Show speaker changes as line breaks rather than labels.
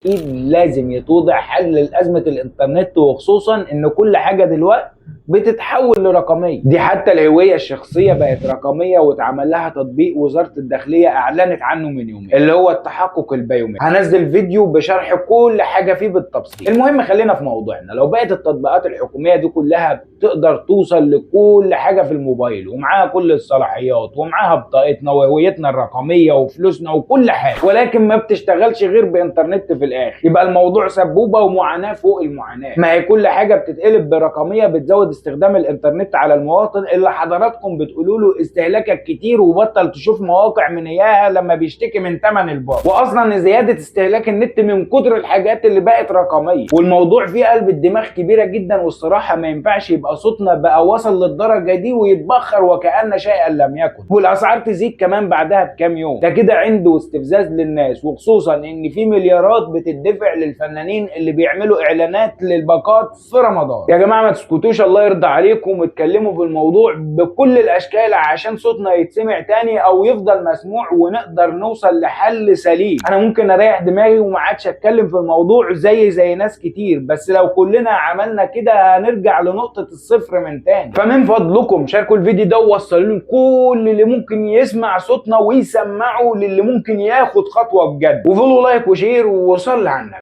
اكيد لازم يتوضع حل لازمه الانترنت، وخصوصا ان كل حاجة دلوقتي بتتحول لرقميه. دي حتى الهوية الشخصية بقت رقمية واتعمل لها تطبيق وزارة الداخلية اعلنت عنه من يومين، اللي هو التحقق البيومتري. هنزل فيديو بشرح كل حاجة فيه بالتفصيل. المهم خلينا في موضوعنا. لو بقت التطبيقات الحكومية دي كلها بتقدر توصل لكل حاجة في الموبايل، ومعاها كل الصلاحيات ومعاها بطاقتنا وهويتنا الرقمية وفلوسنا وكل حاجة، ولكن ما بتشتغلش غير بانترنت في الاخر، يبقى الموضوع سبوبه ومعاناة فوق المعاناة. ما هي كل حاجة بتتقلب برقميه بتزود استخدام الانترنت على المواطن اللي حضراتكم بتقولوا له استهلاكك كتير وبطل تشوف مواقع من اياها لما بيشتكي من ثمن الباقه. واصلا زيادة استهلاك النت من كتر الحاجات اللي بقت رقمية، والموضوع فيه قلب الدماغ كبيرة جدا. والصراحة ما ينفعش يبقى صوتنا بقى وصل للدرجة دي ويتبخر وكأن شيئا لم يكن، والاسعار تزيد كمان بعدها بكام يوم. ده كده عنده استفزاز للناس، وخصوصا ان في مليارات بتدفع للفنانين اللي بيعملوا اعلانات للباقات في رمضان. يا جماعة ما تسكتوش، الله يرضى عليكم، واتكلموا في الموضوع بكل الاشكال عشان صوتنا يتسمع تاني او يفضل مسموع ونقدر نوصل لحل سليم. انا ممكن اريح دماغي وما عادش اتكلم في الموضوع زي ناس كتير، بس لو كلنا عملنا كده هنرجع لنقطة الصفر من تاني. فمن فضلكم شاركوا الفيديو ده ووصلوا لكل اللي ممكن يسمع صوتنا ويسمعه للي ممكن ياخد خطوة بجد، و follow like و share وصلي على النبي.